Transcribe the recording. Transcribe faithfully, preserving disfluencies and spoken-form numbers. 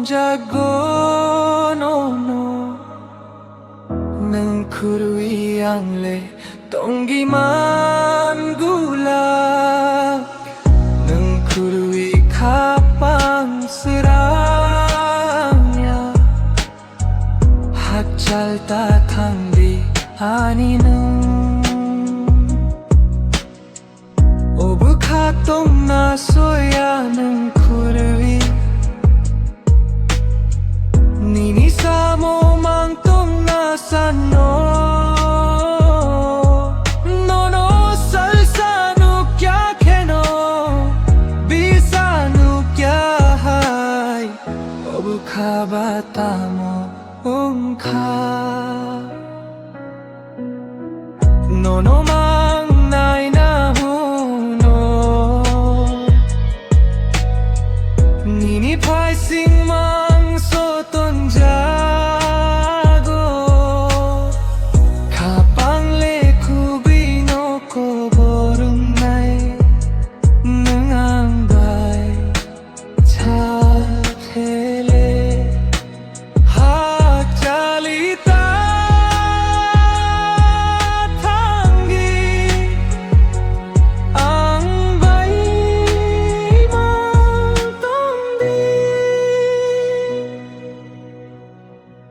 jago nono. Nwng khurwi ang le tongwi man gula. Nwng khurwi khapang srangya. Hakchal ta thangdi ani nwng. O bwkha tongna soya nwng khurwi. Nini samo mang tongna sano. Nono salsa nukya kheno. Bisa nukya hai. O bwkha ba tamo wngkha. Nono ma